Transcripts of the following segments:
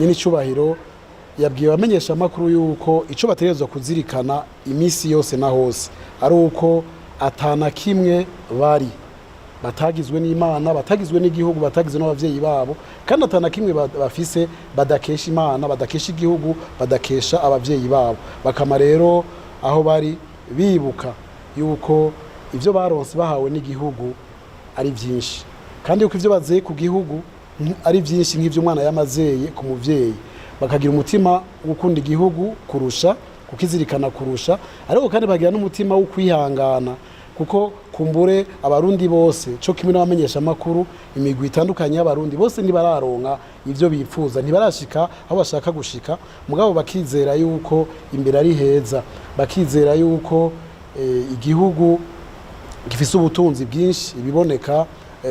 Nyine icyubahiro yabwiye abamenyeshamakuru yuko icyo bategerezwa kuzirikana iminsi yose na hose ari uko atana kimwe bari batagizwe n'Imana, batagizwe n'igihugu, batagizwe n'abavyeyi babo, kandi atana kimwe bafise badakesha Imana, badakesha igihugu, badakesha abavyeyi babo. Bakama rero aho bari bibuka yuko ivyo baronse bahawe n'igihugu ari byinshi, kandi yuko ivyo bazeye ku gihugu ari byinshi nk'ivyo umwana yamazeye ku muvyeyi, bakagira umutima wo gukunda igihugu kurusha, kukizirikana kurusha, ariko kandi bagira n'umutima wo kwihangana, kuko kumbure Abarundi bose cyo kimwe n'abamenyeshamakuru, imigwi itandukanye y'Abarundi bose ntibararonka ivyo bipfuza, ntibarashika aho bashaka gushika, mugabo bakizera yuko imbere ari heza, bakizera yuko igihugu gifise ubutunzi bwinshi, ibiboneka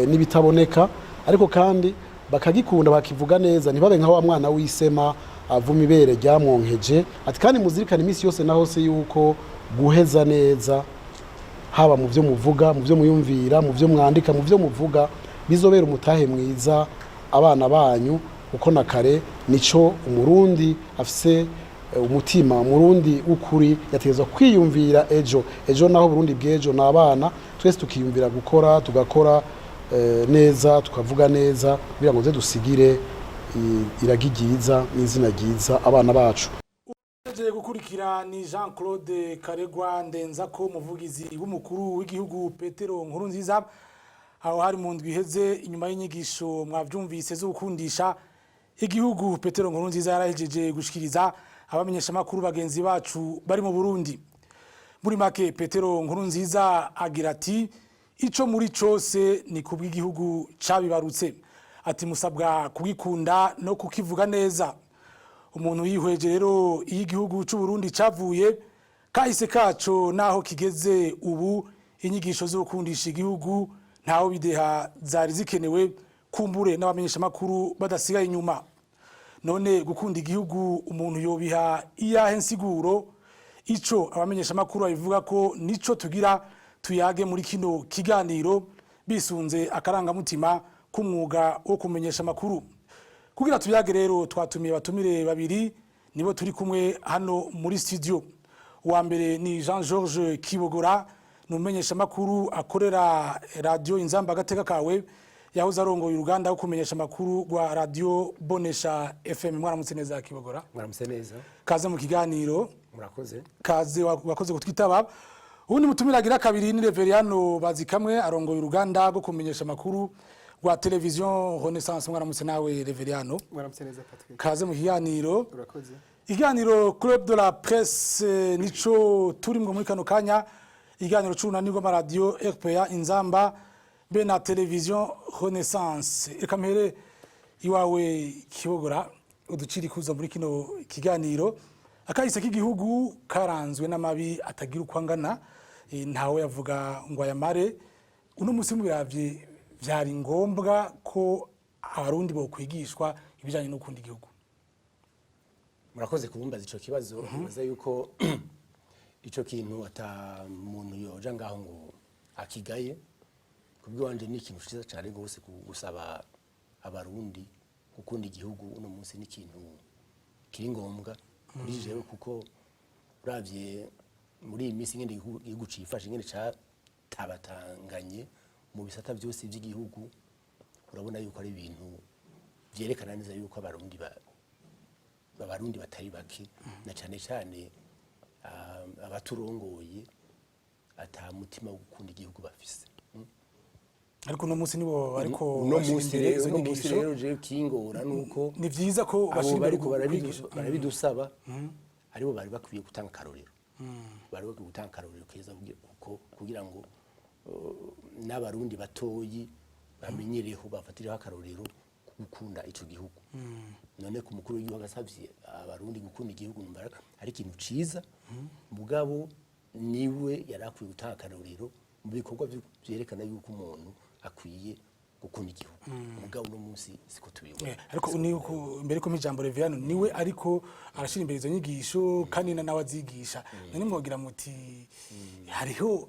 n'ibitaboneka, ariko kandi bakagikunda, bakivuga neza, ntibabe nka wa mwana w'isema avuma ibere ryamwonkeje. Ati kandi muzirikane iminsi yose na hose yuko guheza neza, haba mu byo muvuga, mu byo muyumvira, mu byo mwandika, mu byo muvuga, bizobera umutahe mwiza abana banyu, kuko na kare nico Umurundi afise umutima Umurundi w'ukuri yategerezwa kwiyumvira ejo. Ejo naho Burundi bw'ejo ni abana. Twese tukiyumvira gukora, tugakora neza, tukavuga neza, kugira ngo ze dusigire iragi ryiza n'izina ryiza abana bacu. Tugiye gukurikira ni Jean Claude Karegwa Ndenzako, umuvugizi w'umukuru w'igihugu Petero Nkurunziza. Aho hari mu ndwi iheze, inyuma y'inyigisho mwavyumvise zo gukundisha igihugu Petero Nkurunziza yarahejeje gushikiriza abamenyeshamakuru bagenzi bacu bari mu Burundi. Muri make, Petero Nkurunziza agira ati: "Ico muri cose ni kubw'igihugu cabibarutse." Ati: "Musabwa kugikunda no kukivuga neza." Umuntu yihweje rero iyo igihugu cy'u Burundi cavuye, kahise kaco naho kigeze ubu, inyigisho zo gukundisha igihugu ntaho bideha zari zikenewe, kumbure n'abamenyeshamakuru badasigaye inyuma. None gukunda igihugu umuntu yobiha iyahe nsiguro? Ico abamenyeshamakuru babivuga ko nico tugira tuyage muri kino kiganiro, bisunze akarangamutima k'umwuga wo kumenyesha amakuru. Kugira tuyage rero, twatumiye abatumire babiri, nibo turi kumwe hano muri studio. Uwa mbere ni Jean Georges Kibogora, ni umumenyeshamakuru akorera Radio Inzamba Agateka Kawe, yahoze arongoye uruganda rwo kumenyesha amakuru rwa Radio Bonesha FM. Mwaramutse neza, Kibogora? Mwaramutse neza. Kaze mu kiganiro. Murakoze. Kaze, wakoze kutwitaba. Ubundi mutumire agira kabiri ni Reveriyano Bazikamwe, arongoye uruganda rwo kumenyesha amakuru rwa Television Renaissance. Mwaramutse nawe, Reveriyano? Mwaramutse neza, Patrick. Kaze mu kiganiro. Urakoze. Ikiganiro Club de la Presse nico turimwo muri kano kanya, ikiganiro c'urunani rw'amaradiyo RPA Inzamba be na Television Renaissance. Reka mpere iwawe, Kibogora, uducira ikuzo muri kino kiganiro. Akahise k'igihugu karanzwe n'amabi atagira uko angana, ntawe yavuga ngo ayamare. Uno munsi mubiravye, vyari ngombwa ko Abarundi bokwigishwa ibijanye no gukunda igihugu? Murakoze kubumbaza ico kibazo. Nibaza yuko ico kintu ata muntu yoja ngaho ngo akigaye. Kubw'iwanje ni ikintu ciza cane gose gusaba Abarundi gukunda igihugu. Uno munsi ni ikintu kiri ngombwa kuri jewe, kuko uravye muri iyi minsi ingene igihugu cifashe, ingene catabatanganye mu bisata vyose vy'igihugu, urabona yuko ari ibintu vyerekana neza yuko Abarundi batari bake, na cane cane abaturongoye, ata mutima wo gukunda igihugu bafise. Ariko uno munsi nibo ariko Uno bashira munsi imbere rero izo uno munsi nyigisho. rero jewe kingora nuko Ni vyiza ko abo bashira imbere bariko kwigisha. barabidusaba aribo bari bakwiye gutanga akarorero, bari bakwiye gutanga akarorero keza kugira ngo n'Abarundi batoyi bamenyereho, bafatireho akarorero ku gukunda ico gihugu. None ku mukuru w'igihugu agasavye Abarundi gukunda igihugu, numva ari ikintu ciza, mugabo niwe yari akwiye gutanga akarorero mu bikorwa vyerekana yuko umuntu akwiye gukunda igihugu. Mugabo uno munsi siko tubibona. Ariko ni uko mbere ko ijambo Reviano, niwe ariko arashira imbere izo nyigisho, kandi na nawe azigisha. None mwogira muti hariho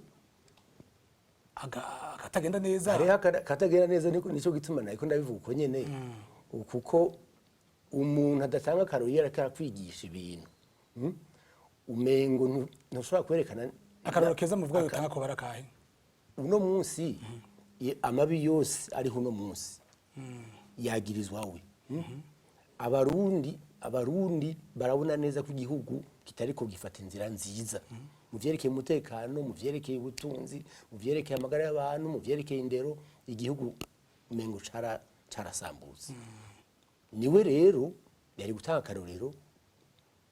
akatagenda neza? Hariho akatagenda neza, nico gituma nariko ndabivuga uko nyene, kuko Umuntu adatanga akarorero iyo ariko arakwigisha ibintu, umengo ntushobora kwerekana. Akarorero keza muvuga yotanga ko barakahe? Uno munsi amabi yose ariho uno munsi yagirizwa we. Abarundi barabona neza ko igihugu kitariko gifata inzira nziza mu vyerekeye umutekano, mu vyerekeye ubutunzi, mu vyerekeye amagara y'abantu, mu vyerekeye indero. Igihugu umengo carasambutse. Niwe rero yari gutanga akarorero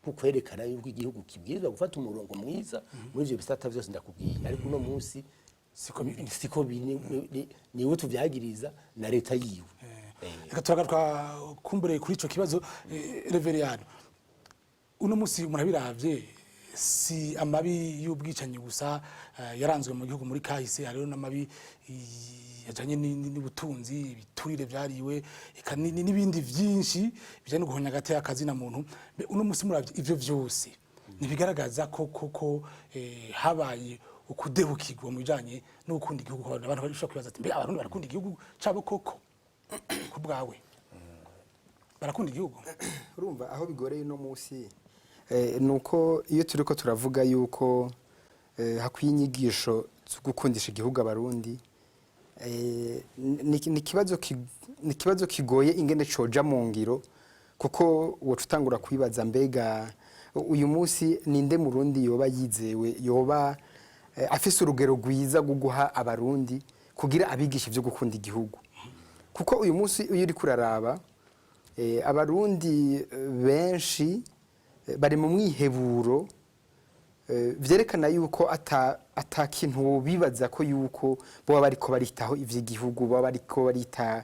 ko kwerekana yuko igihugu kibwirizwa gufata umurongo mwiza muri ivyo bisata vyose ndakubwiye, ariko uno munsi Siko biri. Siko biri, niwe tuvyagiriza na leta yiwe. Reka turagaruka kumbure kuri ico kibazo. Reveriyano, uno munsi umuntu abiravye, si amabi y'ubwicanyi gusa yaranzwe mu gihugu muri kahise, hariho n'amabi yajanye n'ubutunzi, ibiturire vyariwe, eka n'ibindi vyinshi bijanye no guhonya hagati y'akazi na muntu. Mbe uno munsi muravye ivyo vyose, ntibigaragaza ko koko habaye ukudehukirwa mu bijanye no gukunda igihugu kw'abantu? Abantu bashobora kwibaza ati: "Mbe abarundi barakunda igihugu cabo koko?" Ku bwawe, barakunda igihugu? Urumva aho bigoreye uno munsi ni uko iyo turi ko turavuga yuko hakwiye inyigisho zo gukundisha igihugu abarundi, ni ikibazo kigoye ingene coja mu ngiro, kuko woca utangura kwibaza: mbega uyu munsi ninde murundi yoba yizewe, yoba afise urugero rwiza rwo guha abarundi kugira abigisha ivyo gukunda igihugu? Kuko uyu munsi iyo uriko uraraba, abarundi benshi bari mu mwiheburo, vyerekana yuko ata kintu bibaza ko yuko boba bariko baritaho ivy'igihugu, boba bariko barita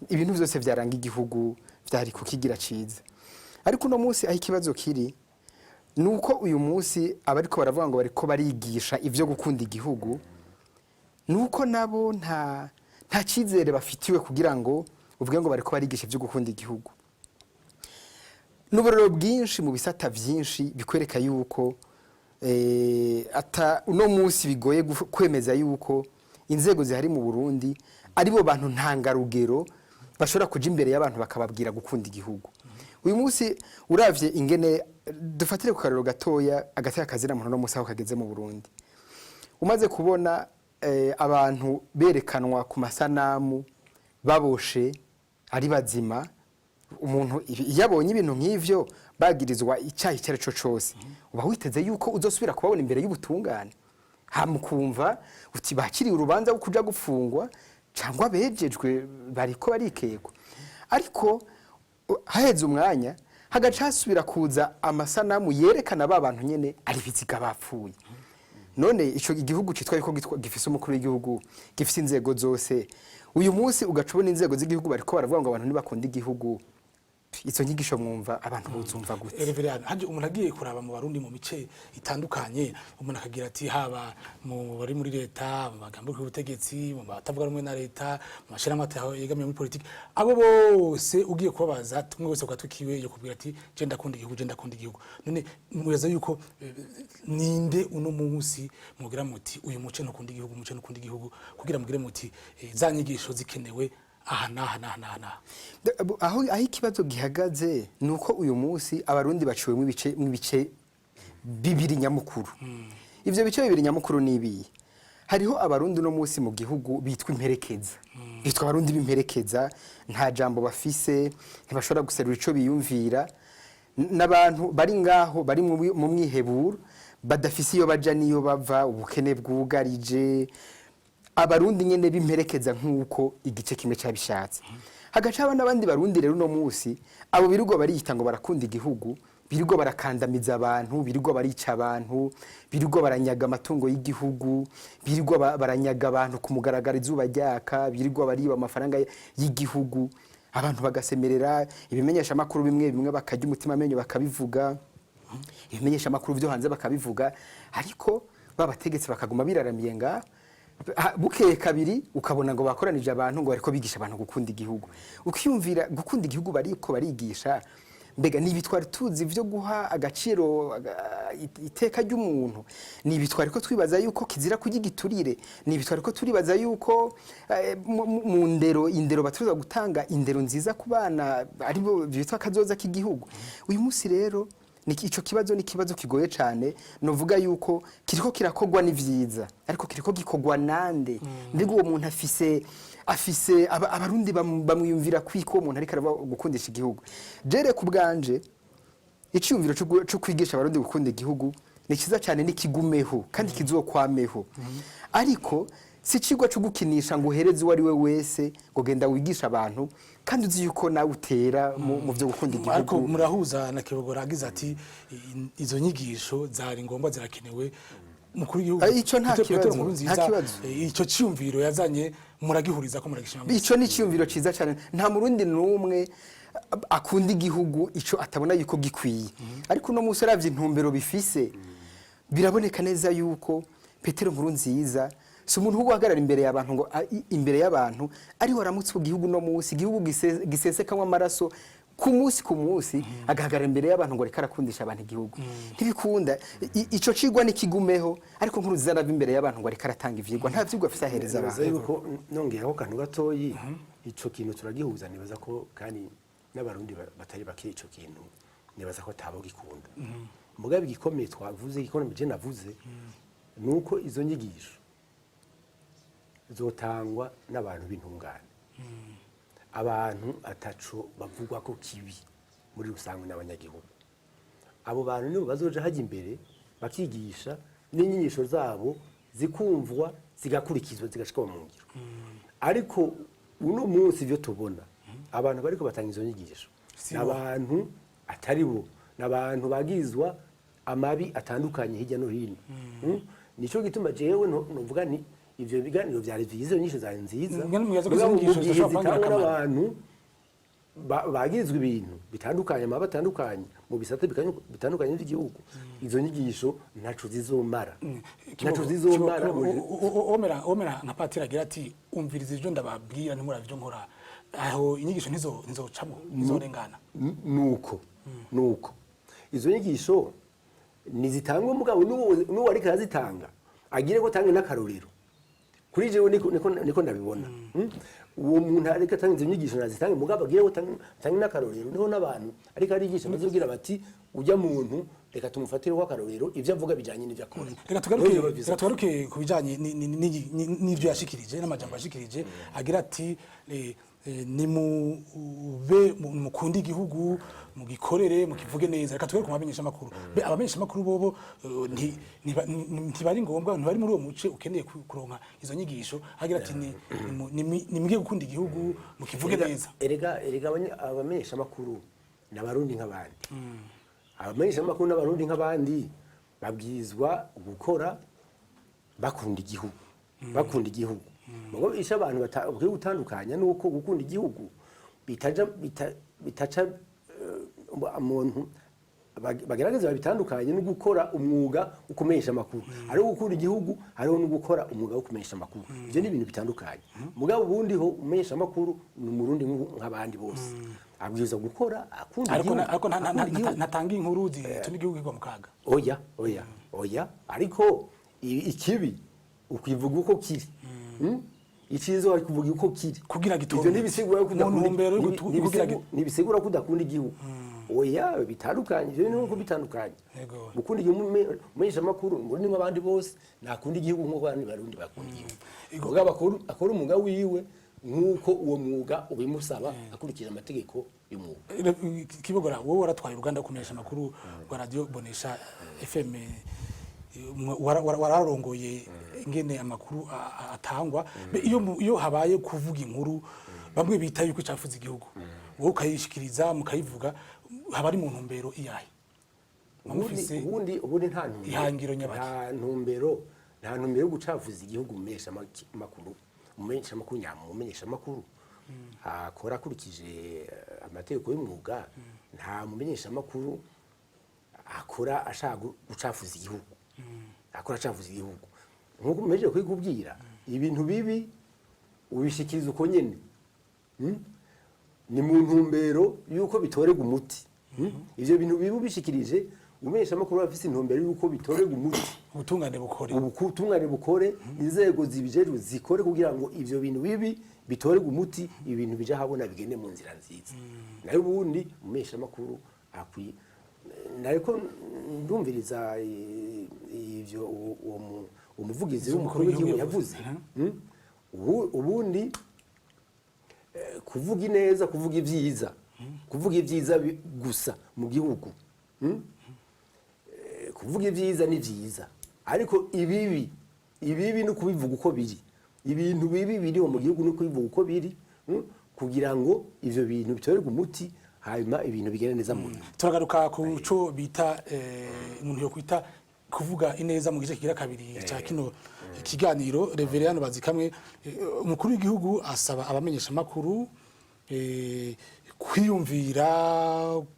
ibintu vyose vyaranga igihugu vyari kukigira ciza. Ariko uno munsi aho ikibazo kiri nuko uyu munsi abariko baravuga ngo bariko barigisha ivyo gukunda igihugu, nuko nabo nta cyizere bafitiwe kugira ngo uvuge ngo bariko barigisha ibyo gukunda igihugu. N'uburoro bwinshi mu bisata byinshi bikwereka yuko ata uno munsi bigoye kwemeza yuko inzego zihari mu Burundi aribo bantu ntangarugero bashobora kuja imbere y'abantu bakababwira gukunda igihugu. Uyu munsi uravye ingene, dufatire ku karero gatoya, agateka kazina muntu no munsi aho kageze mu Burundi, umaze kubona abantu berekanwa ku masanamu baboshe ari bazima, umuntu iyo abonye ibintu nk'ivyo bagirizwa icyaha icyo ari cyo cyose, uba witeze yuko uzosubira kubabona imbere y'ubutungane, hama ukumva uti bakiriye urubanza rwo kuja gufungwa cyangwa bejejwe, bariko barikekwa. Ariko haheze umwanya hagaca hasubira kuza amasanamu yerekana ba bantu nyene ari biziga bapfuye. None ico igihugu citwa yuko gifise umukuru w'igihugu, gifise inzego zose, uyu munsi ugaca ubona inzego z'igihugu bariko baravuga ngo abantu ntibakunda igihugu, izo nyigisho mwumva abantu buzumva gute? Reverend, haje umuntu agiye kuraba mu Barundi mu mice itandukanye, umuntu akagira ati haba mu bari muri leta, mu magambo y'ubutegetsi, mu batavuga rumwe na leta, mu mashirahamwe yegamiye muri politiki, abo bose ugiye kubabaza tumwe wese ukatukiwe yo kubwira ati: "Je ndakunda igihugu, je ndakunda igihugu." None muyaza yuko ninde uno munsi mugira muti uyu muce ntukunda igihugu, muce ntukunda igihugu, kugira mugire muti za nyigisho zikenewe aha n'aha n'aha n'aha n'aha? Aho ikibazo gihagaze ni uko uyu munsi abarundi baciwemo ibice bibiri nyamukuru. Ivyo bice bibiri nyamukuru ni ibihe? Hariho abarundi uno munsi mu gihugu bitwa imperekeza, bitwa abarundi b'imperekeza, nta jambo bafise, ntibashobora guserura ico biyumvira, n'abantu bari ngaho bari mu mwiheburo, badafise iyo baja n'iyo bava, ubukene bwugarije abarundi nyene b'imperekeza nk'uko igice kimwe cabishatse. Hagaca haba n'abandi barundi rero uno munsi, abo birirwa bariyita ngo barakunda igihugu, birirwa barakandamiza abantu, birirwa barica abantu, birirwa baranyaga amatungo y'igihugu, birirwa baranyaga abantu ku mugaragaro izuba ryaka, birirwa bariba amafaranga y'igihugu, abantu bagasemerera, ibimenyesha amakuru bimwe bimwe bakarya umutima amenyo bakabivuga, ibimenyesha amakuru byo hanze bakabivuga, ariko babategetsi bakaguma biraramiye ngaho. Bukeye kabiri ukabona ngo bakoranije abantu ngo bariko bigisha abantu gukunda igihugu. Ukiyumvira gukunda igihugu bariko barigisha. Mbega ni ibi twari tuzi byo guha agaciro iteka ry'umuntu? Ni ibi twari ko twibaza yuko kizira kurya igiturire? Ni ibi twari ko turibaza yuko mu ndero, indero batuza gutanga indero nziza ku bana aribo bitwa kazoza k'igihugu? Uyu munsi rero ni ico kibazo, ni ikibazo kigoye cyane. Novuga yuko kiriko kirakogwa ni vyiza, ariko kiriko gikogwa nande? Mbega uwo muntu afise abarundi bamwiyumvira kwiko uwo muntu ariko araba gukundisha igihugu? Jere ku bwanje, icyumviro cyo kwigisha abarundi gukunda igihugu ni cyiza cyane, nikigumeho kandi kizokwameho, ariko si icigwa cyo gukinisha ngo uhereze uwo ari we wese ngo genda wigisha abantu, kandi uzi yuko nawe utera mu byo gukunda Ariko igihugu. murahuza na Kibogora agize ati izo nyigisho zari ngombwa, zirakenewe. Mukuru w'igihugu Ico nta Petero kibazo, Nkurunziza, nta kibazo. Ico cyumviro yazanye muragihuriza ko, muragishima mwese? Ico ni icyumviro cyiza cyane. Nta murundi n'umwe akunda igihugu ico atabona yuko gikwiye, ariko uno munsi uravye intumbero bifise, biraboneka neza yuko Petero Nkurunziza si umuntu wo guhagarara imbere y'abantu ngo imbere y'abantu ariho aramutse igihugu. No munsi igihugu gisesekamwo amaraso ku munsi ku munsi, agahagarara imbere y'abantu ngo reka arakundisha abantu igihugu, ntibikunda. Ico cigwa nikigumeho, ariko Nkurunziza arava imbere y'abantu ngo ariko aratanga ivyigwa, nta vyigwa afise ahereza Nibaza abantu. yuko nongeraho akantu gatoyi, ico kintu turagihuza. Nibaza ko kandi n'abarundi batari bake ico kintu nibaza ko atabo gikunda. Mugabe igikomeye twavuze, igikomeye je navuze, nuko izo nyigisho zotangwa n'abantu b'intungane, abantu ataco bavugwa ko kibi muri rusange n'abanyagihugu. Abo bantu nibo bazoja hajya imbere bakigisha, n'inyigisho zabo zikumvwa, zigakurikizwa, zigashikwa mu ngiro. Ariko uno munsi ibyo tubona, abantu bariko batanga izo nyigisho Si ni bo. abantu atari bo, ni abantu bagizwa amabi atandukanye hirya no hino. Nico gituma jewe novuga nti ivyo biganiro vyari vyiza, izo nyigisho zari nziza. Mwene mwibaza ko izo Mugabo mu nyigisho gihe zidashobora kubangira zitangwa akamaro. n'abantu bagirizwa ibintu bitandukanye, amaba atandukanye mu bisate bitandukanye by'igihugu, izo nyigisho ntaco zizomara, ntaco zizomara. Omera nka patiri agira ati umviriza ibyo ndababwira, ntimurabe ibyo nkora. Aho inyigisho ntizocamo, ntizorengana. Nuko izo nyigisho nizitangwe, mugabo n'uwo ariko arazitanga agire ko atange n'akarorero. Kuri jewe niko ndabibona. Uwo muntu ariko atanga izo nyigisho nazitange, mugabo agire ko atange n'akarorero, niho n'abantu ariko arigisha bazobwira bati ujya muntu reka tumufatire akarorero, ivyo avuga bijanye n'ivyo akora. Reka tugaruke Niho biba vyiza. Reka tugaruke ku bijanye n'ivyo yashikirije n'amajambo yashikirije agira ati nimube mukunde igihugu, mugikorere, mukivuge neza. Reka tugaruke ku bamenyesha makuru. Be abamenyesha makuru bobo ntibari ngombwa, ntibari muri uwo muce ukeneye kuronka izo nyigisho? Agira ati nimwige gukunda igihugu, mukivuge neza. Erega abamenyesha makuru n'abarundi nk'abandi. Abamenyesha makuru n'abarundi nk'abandi babwirizwa gukora bakunda igihugu, bakunda igihugu. Mugo isha abantu bakwiye gutandukanya nuko gukunda igihugu bitaja bitaca umuntu bagerageza babitandukanye no gukora umwuga wo kumenyesha amakuru. Hariho gukunda igihugu, hariho no gukora umwuga wo kumenyesha amakuru. Ibyo ni ibintu bitandukanye. Mugabo ubundi ho umumenyesha amakuru ni umurundi nk'abandi bose, abwirizwa gukora akunda Ariko igihugu, ariko akunda igihugu. ntatanga inkuru zituma igihugu kigwa mu kaga. Oya, oya, oya, ariko ikibi ukwivuga uko kiri. Iciza wari kuvuga uko kiri. Kugira gitore. Ivyo ntibisigura ko Mu udakunda ntumbero yo kugira ntibisigura ko udakunda igihugu. Oya, bitandukanye, ivyo ni uko bitandukanye. Gukunda igihugu, umumenyesha amakuru muri nk'abandi bose, nakunda igihugu nk'uko abandi barundi bakunda igihugu. Mugabo akora umwuga wiwe nk'uko uwo mwuga ubimusaba, akurikije amategeko y'umwuga. Kibogora, wowe waratwaye uruganda rwo kumenyesha amakuru rwa Radio Bonesha FM, wararongoye ingene amakuru atangwa. Iyo habaye kuvuga inkuru bamwe bita yuko icafuza igihugu, wowe ukayishikiriza mukayivuga, haba ari mu ntumbero iyahe? Mufise Ubundi nta ntumbero ihangiro nyabaki? Nta ntumbero yo gucafuza igihugu. Umumenyesha makuru, umumenyesha makuru nyamu, umumenyesha makuru akora akurikije amategeko y'umwuga. Nta mumenyesha makuru akora ashaka gucafuza igihugu, akora acafuza igihugu. Nk'uko umejeje kubikubwira, ibintu bibi ubishikiriza uko nyene. Ni mu ntumbero y'uko bitorerwa umuti. Ivyo bintu bibi ubishikirije, umumenyeshamakuru aba afise intumbero y'uko bitorerwa umuti, Ubutungane bukore. Ubutungane bukore, inzego zibijejwe zikore kugira ngo ivyo bintu bibi bitorerwe umuti, ibintu bija habona, bigende mu nzira nziza. Nayo ubundi umumenyeshamakuru akwiye, nariko ndumviriza ivyo uwo umuvugizi w'umukuru w'igihugu yavuze. Ubundi kuvuga ineza, kuvuga ibyiza, kuvuga ibyiza gusa mu gihugu. Kuvuga ibyiza ni byiza, ariko ibibi no kubivuga uko biri, ibintu bibi biriho mu gihugu no kubivuga uko biri, kugira ngo ivyo bintu bitorerwe umuti, hanyuma ibintu bigende neza mu gihugu. Turagaruka ku cyo bita umuntu yo kwita kuvuga ineza mu gice kigira kabiri cya kino kiganiro. Reverien Bazikamwe, umukuru w'igihugu asaba abamenyesha makuru kwiyumvira,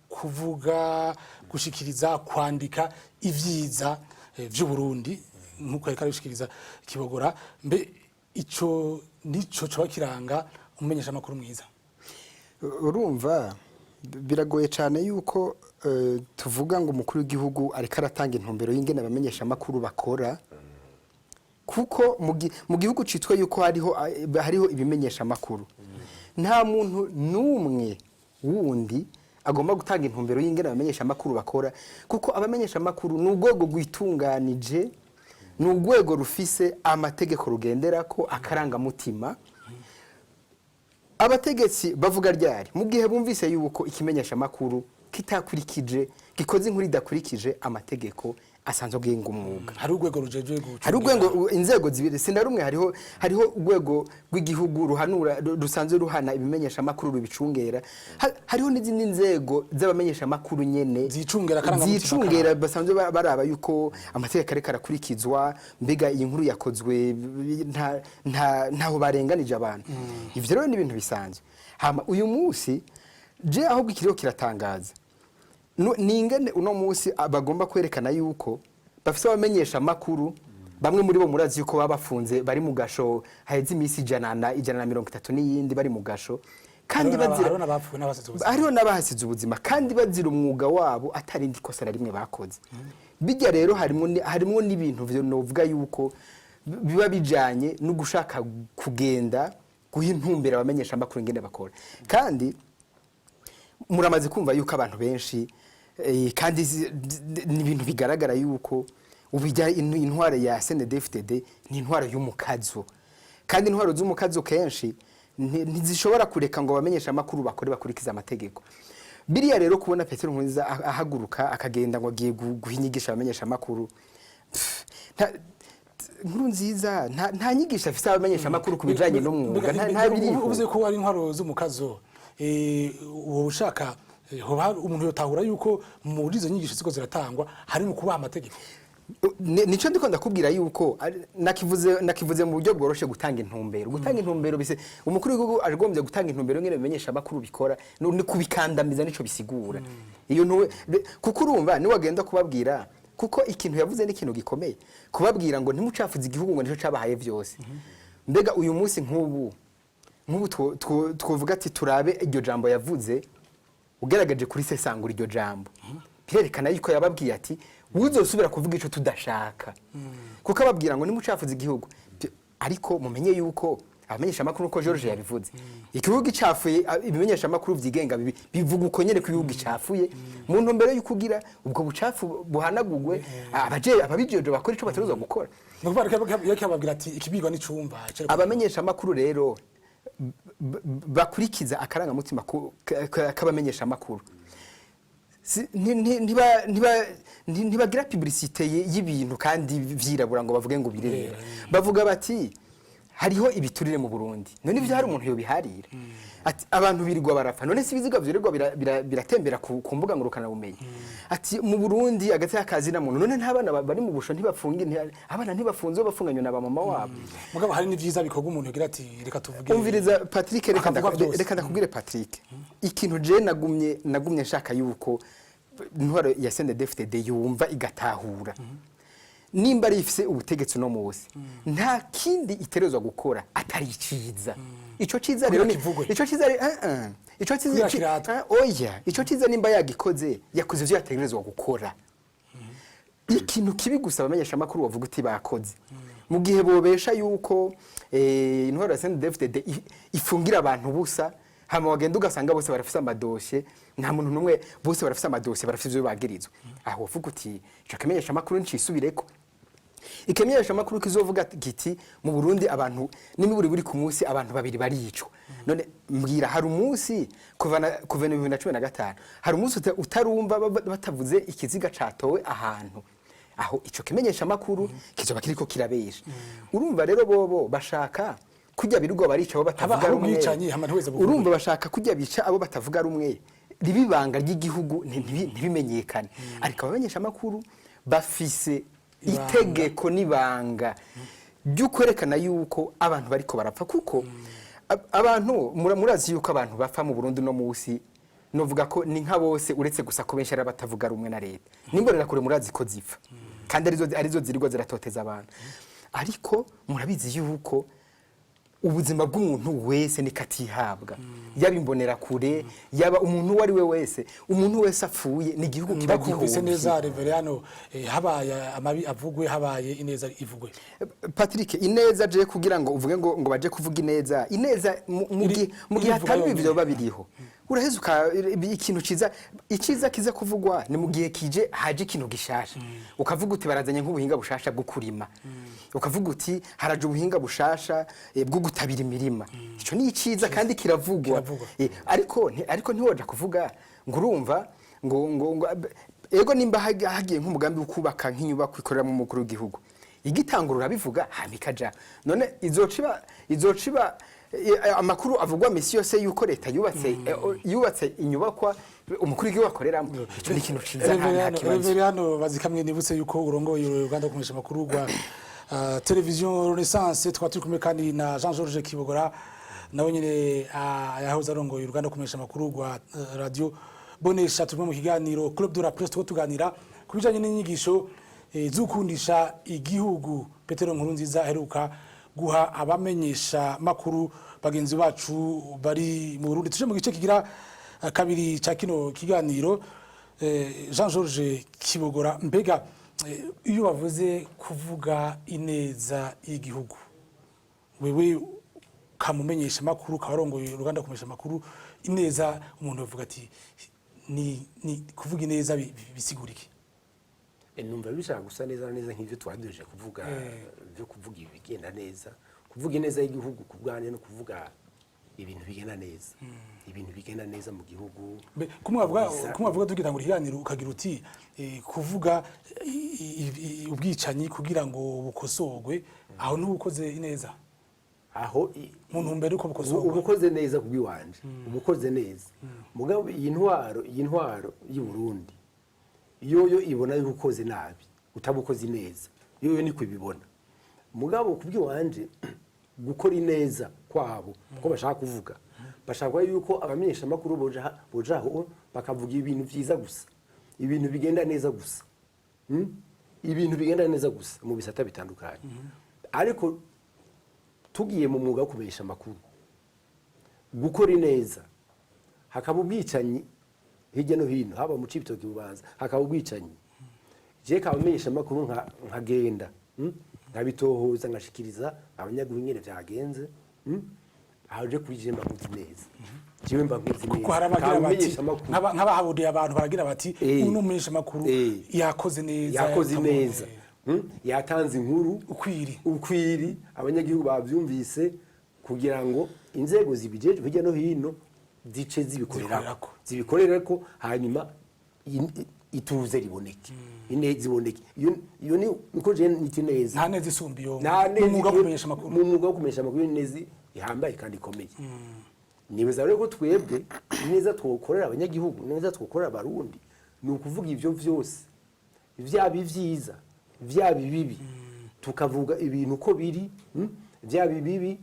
kuvuga, gushikiriza, kwandika ivyiza vy'u Burundi, nkuko yariko arabishikiriza Kibogora. Mbe ico nico coba kiranga umumenyesha makuru mwiza? Urumva, biragoye cyane yuko tuvuga ngo umukuru w'igihugu ariko aratanga intumbero y'ingene abamenyesha amakuru bakora, kuko mu gihugu citwa yuko hariho ibimenyesha amakuru, nta muntu n'umwe wundi agomba gutanga intumbero y'ingene abamenyesha amakuru bakora, kuko abamenyesha amakuru ni urwego rwitunganije, ni urwego rufise amategeko rugenderako, akarangamutima. Abategetsi bavuga ryari? Mu gihe bumvise yuko ikimenyesha amakuru kitakurikije, gikoze inkuru idakurikije amategeko asanzwe agenga umwuga. Hari urwego rujejwe gucungira. Hari urwego, inzego zibiri, sina rumwe. Hariho urwego rw'igihugu ruhanura, rusanzwe ruhana ibimenyesha amakuru, rubicungera. Hariho n'izindi nzego z'abamenyesha amakuru nyene Zicungera akarangamutima. Zicungera, basanzwe baraba yuko amategeko ariko arakurikizwa, mbega iyi nkuru yakozwe ntaho barenganije abantu. Ivyo rero ni ibintu bisanzwe. Hama uyu munsi je ahubwo ikiriho kiratangaza ni ingene uno munsi bagomba kwerekana yuko bafise abamenyesha amakuru, bamwe muri bo murazi yuko baba bafunze, bari mu gasho haheze iminsi 130 n'iyindi bari mu gasho, kandi bazira Hariho n'abapfuye n'abasize ubuzima. Hariho n'abahasize ubuzima, kandi bazira umwuga wabo, atarindi kosa na rimwe bakoze. Bijya rero harimo n'ibintu vyo novuga yuko biba bijanye no gushaka kugenda guha intumbero abamenyesha amakuru ingene bakora. Kandi muramaze kumva yuko abantu benshi kandi ni ibintu bigaragara yuko ubijya intwaro ya CNDD-FDD ni intwaro y'umukazo, kandi intwaro z'umukazo kenshi ntizishobora kureka ngo abamenyesha amakuru bakore bakurikize amategeko. Biriya rero kubona Petero Nkurunziza ahaguruka akagenda ngo agiye guha inyigisho abamenyesha amakuru, pff, Nkurunziza nta nyigisho afise abamenyesha amakuru ku bijanye n'umwuga, nta biriho. Uvuze ko ari intwaro z'umukazo, uwo ushaka hoba hari umuntu yotahura yuko muri izo nyigisho ziko ziratangwa hari mu kubaha amategeko? Nico ndiko ndakubwira yuko nakivuze mu buryo bworoshe, gutanga intumbero. Gutanga intumbero bise umukuru w'igihugu agombye gutanga intumbero ngene bimenyesha amakuru bikora, ni kubikandamiza, nico bisigura iyo ntuwe kuko urumva ni wagenda kubabwira, kuko ikintu yavuze ni ikintu gikomeye, kubabwira ngo ntimucafuze igihugu, ngo nico cabahaye vyose. Mbega uyu munsi nk'ubu twovuga ati turabe iryo jambo yavuze, ugaragaje kuri sesangura iryo jambo, birerekana yuko yababwiye ati wuzosubira kuvuga ico tudashaka, kuko ababwira ngo nimucafuze igihugu. Ariko mumenye yuko abamenyesha amakuru, uko George yabivuze, igihugu gicafuye, ibimenyesha amakuru vyigenga bivuga uko nyene ko igihugu gicafuye, mu ntumbero y'uko ugira ubwo bucafu buhanagurwe, ababijeje bakora ico bategerezwa gukora. Ni ukuvuga yariko ababwira ati ikibigwa n'icumba. Abamenyesha amakuru rero bakurikiza akarangamutima k'abamenyesha amakuru, ntibagira publicité y'ibintu kandi vyirabura ngo bavuge ngo birera. Bavuga bati hariho ibiturire mu Burundi, none ivyo hari umuntu yobiharira? Ati abantu birirwa barapfa, none si ibiziga vyirirwa biratembera ku mbuga ngurukana bumenyi? Ati mu Burundi agati akazi na muntu, none nta bana bari mu busho ntibafunge, abana ntibafunze, bafunganywe na ba mama wabo? Mugabo hari n'ivyiza bikorwa, umuntu yagira ati reka tuvuge. Umviriza Patrick, reka Akavuga vyose. Reka ndakubwire Patrick, ikintu je nagumye nshaka yuko intwaro ya CNDD-FDD yumva igatahura. Nimba ari ifise ubutegetsi no munsi, nta kindi iterezwa gukora atari iciza. Ico ciza rero Kugira kivugwe. Ico ciza ico ciza Kugira kiratwe. Oya, ico ciza nimba yagikoze, yakoze ivyo yategerezwa gukora. Ikintu kibi gusa abamenyesha amakuru bavuga uti bakoze, mu gihe bobesha yuko intwaro ya CNDD-FDD ifungira abantu busa, hama wagenda ugasanga bose barafise amadosye, nta muntu n'umwe, bose barafise amadosye, barafise ivyo bagirizwa, aho wovuga uti ico kimenyesha amakuru ncisubireko. Ikimenyesha amakuru kizovuga kiti mu Burundi abantu n'imiburi buri ku munsi abantu babiri baricwa. None mbwira, hari umunsi kuva na 2015 hari umunsi utarumva batavuze ikiziga catowe ahantu? Aho ico kimenyesha amakuru kizoba kiriko kirabesha. Urumva rero bobo bashaka kujya birirwa barica abo batavuga Haba rumwe. ubwicanyi, hama ntiweze buvuge. Urumva bashaka kujya bica abo batavuga rumwe, riba ibanga ry'igihugu, ntibimenyekane. Ariko abamenyesha amakuru bafise Ibanga. itegeko n'ibanga ryo kwerekana yuko abantu bariko barapfa, kuko abantu murazi yuko abantu bapfa mu Burundi no munsi, novuga ko ni nka bose, uretse gusa ko benshi ari abatavuga rumwe na leta. Nimborera kure murazi ko zipfa, kandi arizo zirirwa ziratoteza abantu. Ariko murabizi yuko ubuzima bw'umuntu wese niko atihabwa, yaba imbonerakure, yaba umuntu uwo ari we wese. Umuntu wese apfuye ni igihugu kiba Ndakumvise gihombye. neza, Reveriyano. Habaye amabi avugwe, habaye ineza ivugwe. Patrick, ineza je kugira ngo uvuge ngo baje kuvuga ineza, ineza mu gihe Irivuga hatari yonyene. ibyo babiriho, uraheza ikintu ciza, iciza kiza kuvugwa ni mu gihe kije haje ikintu gishasha, ukavuga uti barazanye nk'ubuhinga bushasha bwo kurima, ukavuga uti haraje ubuhinga bushasha bwo gutabira imirima. Ico ni iciza kandi kiravugwa. Kiravugwa. Ariko ntiwoja kuvuga ngo urumva ngo ego nimba hagiye nk'umugambi wo kubaka nk'inyubako ikoreramo umukuru w'igihugu, igitangura urabivuga, hama ikaja. None izociba amakuru avugwa misi yose yuko leta yubatse inyubakwa umukuru w'igihugu akoreramo, ico ni ikintu ciza, nta kibazo. Reveriyano Bazikamwe, nibutse yuko urongoye uruganda kumenyesha amakuru rwa televiziyo Renaissance. Tukaba turi kumwe kandi na Jean Georges Kibogora, nawe nyine yahoze arongoye uruganda kumenyesha amakuru rwa radio Bonesha. Turi kumwe mu kiganiro Club de la Presse, tuko tuganira ku bijanye n'inyigisho z'ukundisha igihugu Petero Nkurunziza aheruka guha abamenyesha makuru bagenzi bacu bari mu Burundi. Tuje mu gice kigira kabiri ca kino kiganiro. Jean Georges Kibogora, mbega iyo bavuze kuvuga ineza y'igihugu, wewe kamumenyesha makuru kabarongoye uruganda kumenyesha makuru, ineza umuntu yavuga ati ni kuvuga ineza bisigura iki? Numva bishaka gusa neza na neza nk'ibyo twaduheje kuvuga byo kuvuga ibigenda neza. Kuvuga ineza y'igihugu ku bwanjye no kuvuga ibintu bigenda neza, ibintu bigenda neza mu gihugu. Kumwe bavuga tugitangura ikiganiro, ukagira uti kuvuga ubwicanyi kugira ngo bukosorwe, aho ntubukoze ineza? Aho Mu ntumbero yuko bukosorwa. Uba ukoze neza kubw'iwanje, uba ukoze neza. Mugabo iyi ntwaro y'u Burundi yoyo ibona yuko ukoze nabi utabukoze neza, yoyo niko ibibona. Mugabo kubw'iwanje, gukora ineza kwabo ko bashaka kuvuga, bashaka yuko abamenyeshamakuru boja aho bakavuga ibintu vyiza gusa, ibintu bigenda neza gusa. Ibintu bigenda neza gusa mu bisata bitandukanye. Ariko tugiye mu mwuga wo kumenyesha amakuru, gukora ineza hakaba ubwicanyi hirya no hino, haba mu Cibitoke, Bubanza hakaba ubwicanyi, je kabamenyesha amakuru nkagenda, nkabitohoza, nkashikiriza abanyagihugu ingene vyagenze, Aho je kuri je mba nkoze neza, jewe mba nkoze neza. Kuko hari abagira bati Kabamenyesha amakuru. Nk'abahaburiye abantu baragira bati uno mumenyesha makuru yakoze neza, yakoze neza. Yatanze inkuru ukwiri. Ukwiri, abanyagihugu bavyumvise, kugira ngo inzego zibijejwe hirya no hino zice zibikorerako. Zibikorerako. Zibikorerako, hanyuma ituze riboneke, ineza iboneke. Iyo ni niko je niti neza. Nta neza isumba iyo Nta mu neza mwuga wo kumenyesha amakuru. Mu mwuga wo kumenyesha amakuru, neza ihambaye kandi ikomeye. Nibaza rero ko twebwe neza twokorera abanyagihugu, neza twokorera abarundi, ni ukuvuga ivyo vyose, vyaba ivyiza, vyaba ibibi, tukavuga ibintu uko biri, Vyaba ibibi,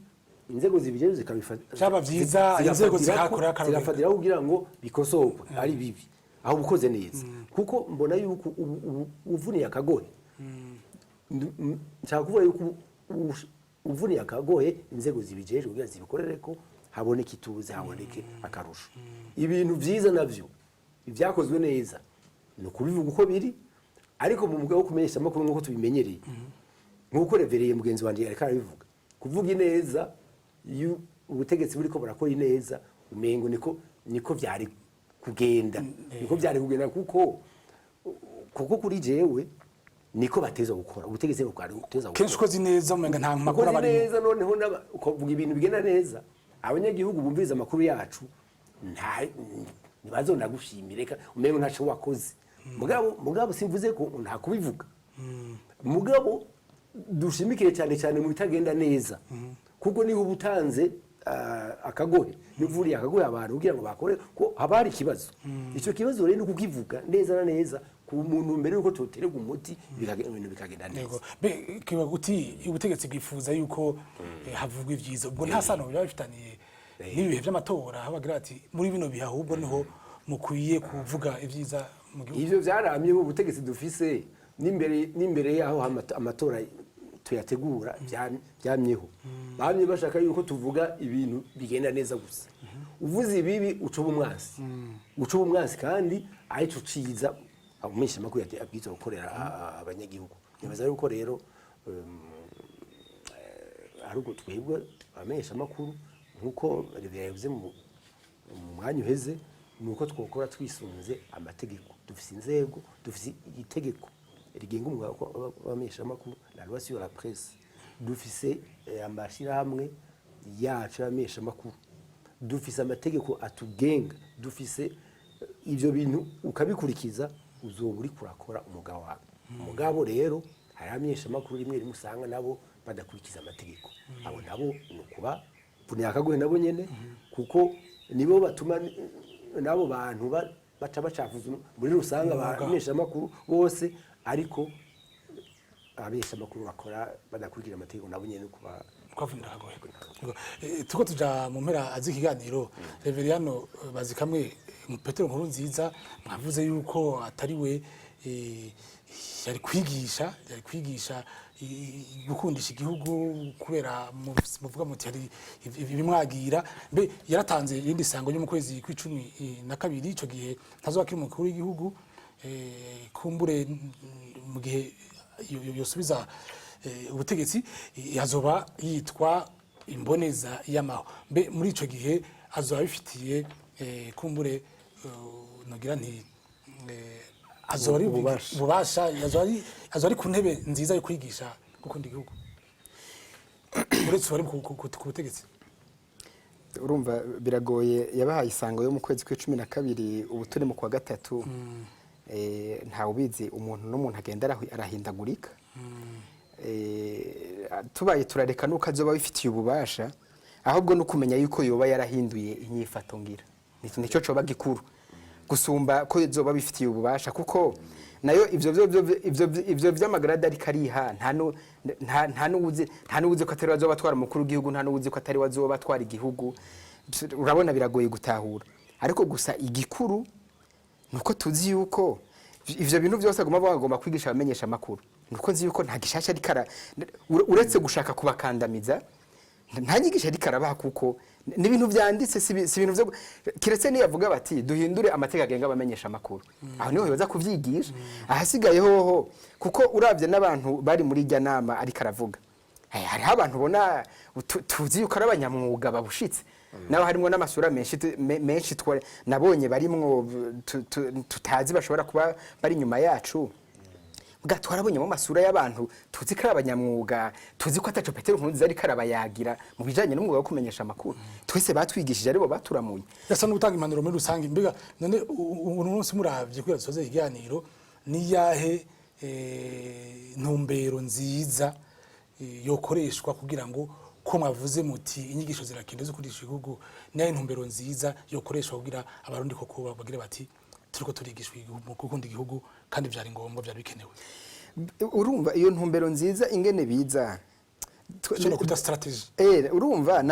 inzego zibijejwe zikabifata. Vyaba vyiza, inzego zikahakorera akarorero. Zigafatiraho kugira ngo bikosorwe ari bibi. Aho ukoze neza, kuko mbona yuko ubu uvuniye akagohe. Nshaka kuvuga yuko uvuniye akagohe inzego zibijejwe kugira zibikorere ko haboneke ituze, haboneke akarusho. Ibintu vyiza navyo, ibyakozwe neza, ni ukubivuga uko biri. Ariko mu mwuga wo kumenyesha amakuru, nk'uko tubimenyereye, nk'uko révérend mugenzi wanjye yariko arabivuga, kuvuga ineza iyo ubutegetsi buriko burakora ineza, umengo niko vyari kugenda, niko vyari kugenda, kuko kuri jewe niko bateza gukora, ubutegetsi bwari guteza gukora. Kenshi ukoze neza umenga nta makuru ukoze aba arimo. neza, noneho ukavuga ibintu bigenda neza, abanyagihugu bumviriza amakuru yacu nta ntibazonagushimire, reka umengo ntaco wakoze. Mugabo simvuze ko nta kubivuga, mugabo dushimikire cyane cyane mu bitagenda neza, kuko niba uba utanze akagohe, nivuriye akagohe abantu kugira ngo bakore, ko haba hari ikibazo. Icyo kibazo rero ni ukukivuga neza na neza ku muntu mbere yuko tuterega umuti, ibintu bikagenda neza. Yego. Be kiba guti ubutegetsi bwifuza yuko havugwa ivyiza, ubwo nta sano biba bifitaniye n'ibihe by'amatora, aho bagira bati muri bino bihe ahubwo niho mukwiye kuvuga ivyiza mu gihugu? Ivyo vyaramye. Ubutegetsi dufise n'imbere yaho amatora tuyategura, vyamyeho, bamye bashaka yuko tuvuga ibintu bigenda neza gusa. Uvuze ibibi ucuba umwansi, ucuba umwansi, kandi arico ciza umumenyeshamakuru abwirizwa gukorera abanyagihugu. Nibaza yuko rero ari ubwo twebwe abamenyeshamakuru, nk'uko Olivier yabivuze mu mwanya uheze, ni uko twokora twisunze amategeko. Dufise inzego, dufise itegeko rigenga umwuga w'abamenyeshamakuru, la loi sur la presse, dufise amashirahamwe yacu y'abamenyeshamakuru, dufise amategeko atugenga, dufise ivyo bintu. Ukabikurikiza, uzoba uriko urakora umwuga wawe. Umugabo rero hari abamenyeshamakuru rimwe rimwe usanga nabo badakurikiza amategeko. Abo nabo ni ukuba vunira akagohe nabo nyene, kuko nibo batuma n'abo bantu baca bacafuza muri rusange abamenyeshamakuru bose. Ariko abamenyeshamakuru bakora badakurikije amategeko nabo nyene kuba Twavunira akagohe. Yego. Turiko tuja mu mpera z'ikiganiro. Reveriyano Bazikamwe, Petero Nkurunziza mwavuze yuko atari we yari kwigisha gukundisha igihugu, kubera muvuga muti hari ibimwagira. Mbe yaratanze irindi sango ryo mu kwezi kw'icumi na kabiri, ico gihe ntazoba akiri umukuru w'igihugu. Kumbure mu gihe yosubiza ubutegetsi, azoba yitwa imboneza y'amaho. Mbe muri ico gihe azoba bifitiye kumbure nogira nti azoba ari Ububasha. Ububasha, azoba ari ku ntebe nziza yo kwigisha gukunda igihugu, uretse uwari ku butegetsi? Urumva biragoye. Yabahaye isango yo mu kwezi kw'icumi na kabiri, ubu turi mu kwa gatatu. Ntawe ubizi, umuntu n'umuntu agenda arahindagurika. Tubaye turareka nuko azoba bifitiye ububasha, ahubwo no kumenya yuko yoba yarahinduye inyifato ngira nicyo coba gikuru gusumba ko yoba bifitiye ububasha, kuko nayo ivyo vy'amagrade ariko ariha, nta nu- nta nta nuwuzi nta nuwuzi ko atari azoba atwara umukuru w'igihugu, nta nuwuzi ko atari azoba atwara igihugu. Urabona biragoye gutahura. Ariko gusa igikuru nuko tuzi yuko ivyo bintu byose agomba bagomba kwigisha abamenyesha amakuru, nuko nzi yuko nta gishasha ariko uretse gushaka kubakandamiza, nta nyigisho ariko arabaha, kuko ni ibintu vyanditse, si ibintu vyo kiretse niyo yavuga bati duhindure amategeko agenga abamenyesha amakuru, aho niho yoza kuvyigisha. Ahasigaye hoho, kuko uravye n'abantu bari muri irya nama ariko aravuga, hariho abantu ubona tuzi yuko ari abanyamwuga babushitse, naho harimo n'amasura menshi menshi nabonye barimwo tutazi bashobora kuba bari inyuma yacu. Bwa twarabonyemo amasura y'abantu tuzi ko ari abanyamwuga, tuzi ko ataco Petero Nkurunziza ariko arabayagira mu bijanye n'umwuga wo kumenyesha amakuru. Twese batwigishije, aribo baturamuye. Yasa n'utanga impanuro muri rusange. Mbega none uno munsi muravye, kugira dusoze ikiganiro, ni yahe ntumbero nziza yokoreshwa kugira ngo, ko mwavuze muti inyigisho zirakenewe zo kurisha igihugu, ni yahe ntumbero nziza yokoreshwa kugira Abarundi koko bagire bati turiko turigishwa gukunda igihugu, kandi vyari ngombwa, vyari bikenewe? Urumva iyo ntumbero nziza ingene biza Ico nokwita stratégie. Urumva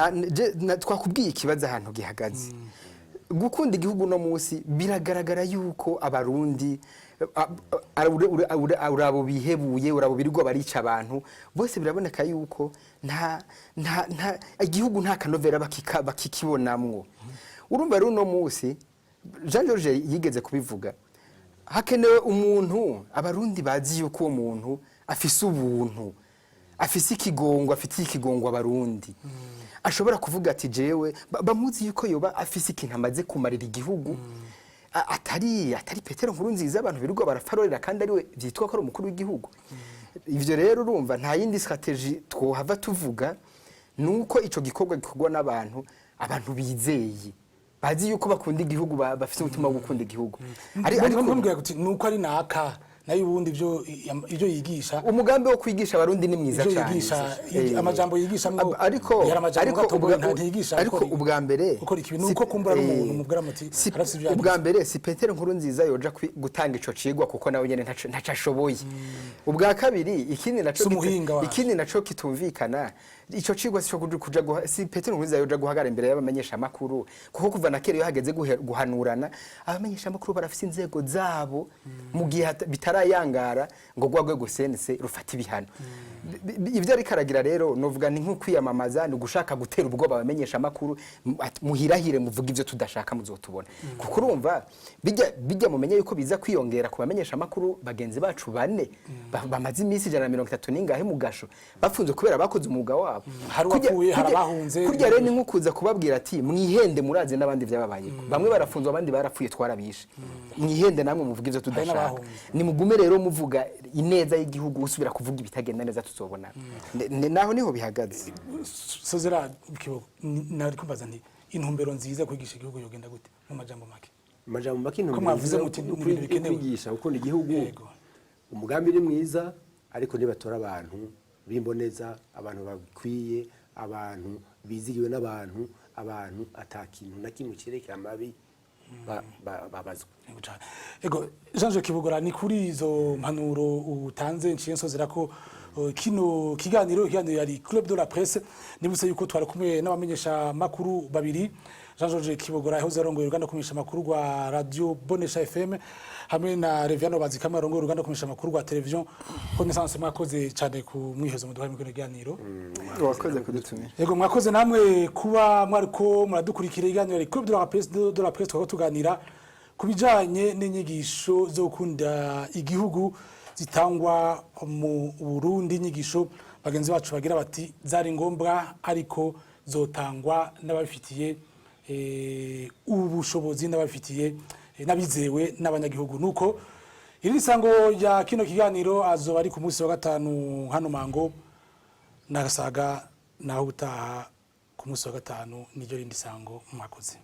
twakubwiye ikibazo ahantu gihagaze. Gukunda igihugu no munsi biragaragara yuko Abarundi urabo bihebuye, urabo birirwa barica abantu bose, biraboneka yuko nta igihugu, nta kanovera bakikibonamwo. Urumva rero uno munsi Jean George yigeze kubivuga, hakenewe umuntu Abarundi bazi yuko uwo muntu afise ubuntu, afise ikigongo, afitiye ikigongo Abarundi, ashobora kuvuga ati jewe bamuzi yuko yoba afise ikintu amaze kumarira igihugu, atari Petero Nkurunziza abantu birirwa barafarorera kandi ariwe vyitwa ko ari umukuru w'igihugu. Ivyo rero urumva nta yindi stratégie twohava tuvuga, nuko ico gikorwa gikorwa n'abantu abantu bizeye, bazi yuko bakunda igihugu, bafise umutima wo gukunda igihugu. Ariko mbwira kuti nuko ari naka, nayo ubundi ibyo yigisha Umugambi wo kwigisha Abarundi ni mwiza Ivyo cyane. yigisha, amajambo yigisha mwo Ariko yari amajambo ariko gatoboye, ntiyigisha ariko ubwa mbere gukora ikibi, nuko kumbura ari umuntu mubwira muti arafise ivyo ubwa mbere si Petero Nkurunziza yoja gutanga ico cigwa, kuko nawe nyene ntaco ashoboye. Ubwa kabiri, ikindi naco Si umuhinga wacu. Ikindi naco kitumvikana, ico cigwa sico kuja si Petero Nkurunziza yoja guhagara imbere y'abamenyesha makuru, kuko kuva na kera iyo hageze guhanurana, abamenyesha makuru barafise inzego zabo mu gihe bitarayangara ngo rwa rwego CNC rufata ibihano. Ivyo ariko aragira rero novuga ni nko kwiyamamaza, ni ugushaka gutera ubwoba abamenyesha amakuru, ati, muhirahire muvuga ivyo tudashaka muzotubona. Kuko urumva bijya mumenye yuko biza kwiyongera ku bamenyesha amakuru bagenzi bacu bane bamaze iminsi 130 n'ingahe mu gasho, bafunzwe kubera bakoze umwuga wabo. Hari uwapfuye, hari abahunze. Kurya rero ni nko kuza kubabwira ati mwihende, murazi n'abandi byababayeko, bamwe barafunzwe, abandi barapfuye, twarabishe, mwihende namwe muvuga ivyo tudashaka. N'abahunze. Nimugume rero muvuga ineza y'igihugu, usubira kuvuga ibitagenda neza tuzobona. Naho niho bihagaze. Sozera Kiboko, nari kumbaza nti intumbero nziza kwigisha igihugu yogenda gute mu majambo make? Amajambo make, Ko intumbero mwavuze nziza muti yo ni ibintu bikenewe. kwigisha gukunda igihugu, umugambi ni mwiza, ariko ntibatora abantu b'imboneza, abantu bakwiye, abantu bizigiwe n'abantu, abantu ata kintu na kimwe cyerekeye amabi babazwa. Yego cane. Ego Jean Jacques Kibogora, ni kuri izo mpanuro utanze nciye nsozera ko kino kiganiro yari Club de la Presse. Nibutse yuko twari kumwe n'abamenyesha makuru babiri, Jean Georges Kibogora yahoze arongoye uruganda kumenyesha makuru rwa Radio Bonesha FM, hamwe na Reviano Bazikamwe arongoye uruganda kumenyesha makuru rwa Television Renaissance. Mwakoze cyane ku mwihezo muduhaye muri kino kiganiro. Wakoze kudutumira. Yego, mwakoze namwe kuba mwariko muradukurikira. Iganiro ari Club de la Presse, de la Presse, twako tuganira ku bijanye n'inyigisho zo gukunda igihugu zitangwa mu Burundi, inyigisho bagenzi bacu bagira bati zari ngombwa, ariko zotangwa n'ababifitiye ubushobozi, n'ababifitiye n'abizewe n'abanyagihugu. Nuko iri risango rya kino kiganiro azoba ari ku munsi wa gatanu hano mango nagasaga, naho ubutaha ku munsi wa gatanu niryo rindi sango. Mwakoze.